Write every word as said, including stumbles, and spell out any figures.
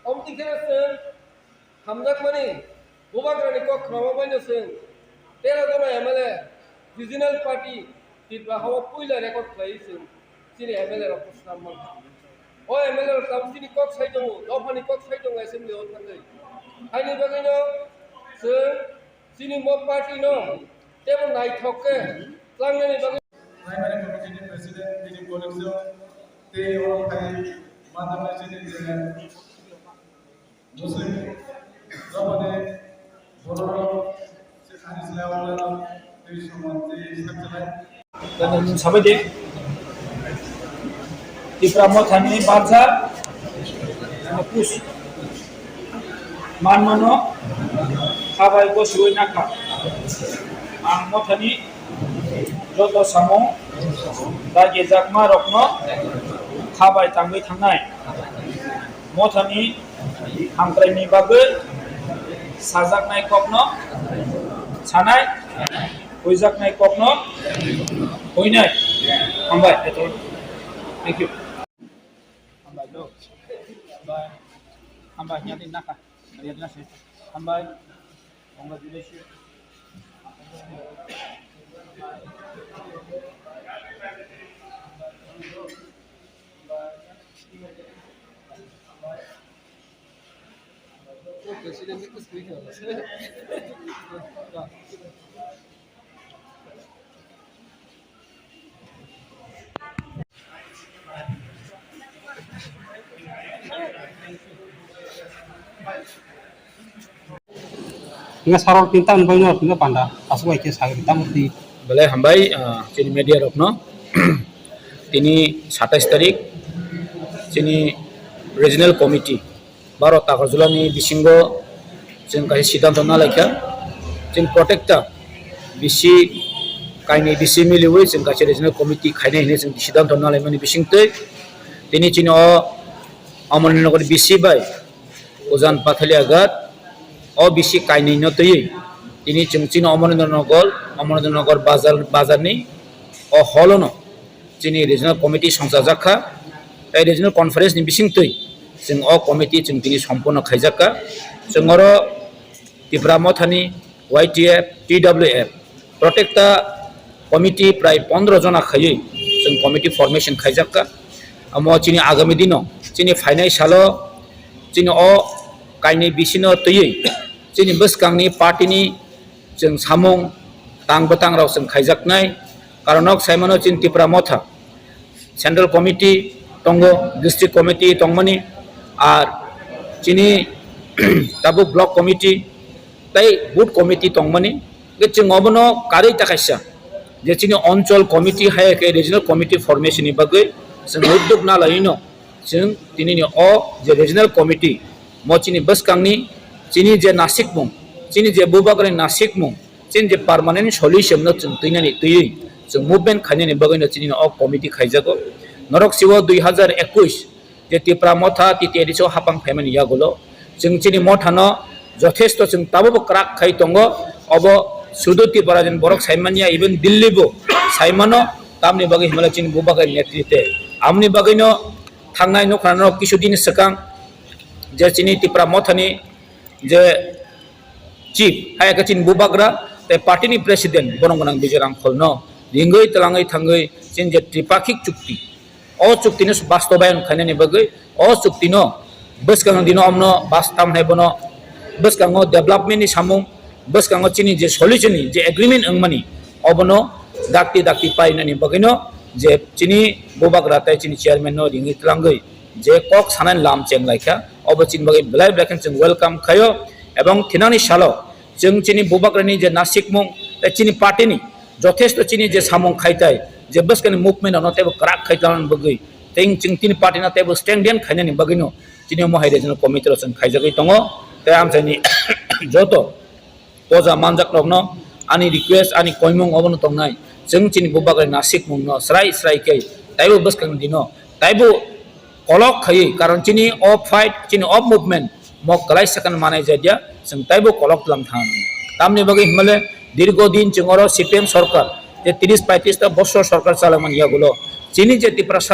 Omo twi khe chwng hamjakmani bubagrani kok khorokma bai no chwng tero jona M L A regional party Tripura hao puila record khlaiwi chwng chini M L A rok swnam mankha. O M L A rok tabuk chini kok sai tongo, dophani kok sai tongo assembly o thangwi. Haini bagwino chwng chini mo party no teibo naithok khe tlangnani bagwi. Primary Committee ni President, bini colleagues rok tei oro phai manjaknai chini je Muslim rok bade borok rok se ani slai o tei soman tei sakchalai. Sabai de Tipra Mothani barja ano pus manmano khabai gosiwi nakha. Ang Mothani joto samung ragijakma rokno khabai tangwi thangnai. Mothani hamkraini bagwi sajaknai kokno sanai, huijaknai kokno huinai. Hambai. Thank you. Hambai, bro. Hambai. Hambai, nyadi naka. Nyadi nasi. Hambai. Congratulations. Nga saror tin tam bai no tin panda aswk bai khe sagri tam ti. Belai hambai, ah, chini media rokno. Tini satais tarik chini regional committee Bharat Agartala ni bisingo chwng kaisa siddhanto nalaikha, chwng protector bisi kainwi bisi miliwi chwng kaisa regional committee khainai hinwi chwng siddhanto nalaimani bisingtwi tini chini o Amarnagar bisi bai Ujan Pathaliagat o bisi kainwi no twiwi tini chwng chini Amarnagar, Amarnagar bazar, bazar ni o hall o no chini regional committee songchajak kha. Tei regional conference ni bisingtwi chwng o committee chwng tini somporno khaijak kha. Chwng oro Tipra Mothani Y T F, T W F, protector committee prai pondro jona khaiwi chwng committee formation khaijak kha. Amo chini agami dino, chini phainai salo chini o kainwi bisino twiwi chini bwskangni party ni chwng samung tang bwtang rok chwng khaijaknai. Karon nok saimano chini Tipra Motha Central Committee tongo, District Committee tongmani, ar chini tabuk Block Committee tei Booth Committee tongmani. Hwnkhe chwng obono karwi ta kaisa je chini Onchol Committee hai khe Regional Committee formation ni bagwi chwng uddog nalaiwi no chwng tini ni o je Regional Committee mo chini bwskangni chini je nasikmung, chini je bubagrani nasikmung, chini je permanent solution no chwng twinani twiwi chwng movement khainani bagwi no chini o committee khaijago. Norok siwo dui hazar ekush je Tipra Motha T T A D C o hapang phaimani yagulo chwng chini mothano jothesto chwng tabukbo kwrak khai tongo. Obo sudu Tripura ni borok saimanya, even Delhi bo saimano, tamni bagwi himala chini bubagrani netrite. Amoni bagwino thangnai nukha norok kisu din swkang je chini Tipra Mothani je chief, hai khe chini bubagra tei party ni president borok gwnang Bijay Rangkholno ringwi twlangwi thangwi chini je tripakhik chukti, O chukti no bastobayon khainani bagwi, o chukti no bwskango dino omno bas tamnai bono bwskango development ni samung, bwskango chini je solution ni je agreement wngmani, obono dakti dakti painani bagwino je chini bubagra tei chini chairman no ringwi twlangwi je kok sanani lam cheng laikha, obo chini bagwi belai belai khe chwng welcome khaio. Ebong thinani salo chwng chini bubagrani je nasikmung tei chini party ni jothesto chini je samung khaitai, je bwskani movement ano teibo kwrak khai tongna bagwi, tei chwng tini party no teibo stand down khainani bagwino chini omo hai regional committee rok chwng khaijagwi tongo. Tei amchaini joto poja manjak rokno ani request, ani koimung obono tongnai, chwng chini bubagrani nasikmung no srai srai khe teibo bwskang dino teibo kolok khaiwi, karon chini o fight, chini o movement mo kwlai second manai jadiya, chwng teibo kolok tlam thang. Tamni bagwi himale dirgo din chwng oro C P M sorkar, je tris paitris ta bosor sorkar chalaimani yagulo chini je Tiprasa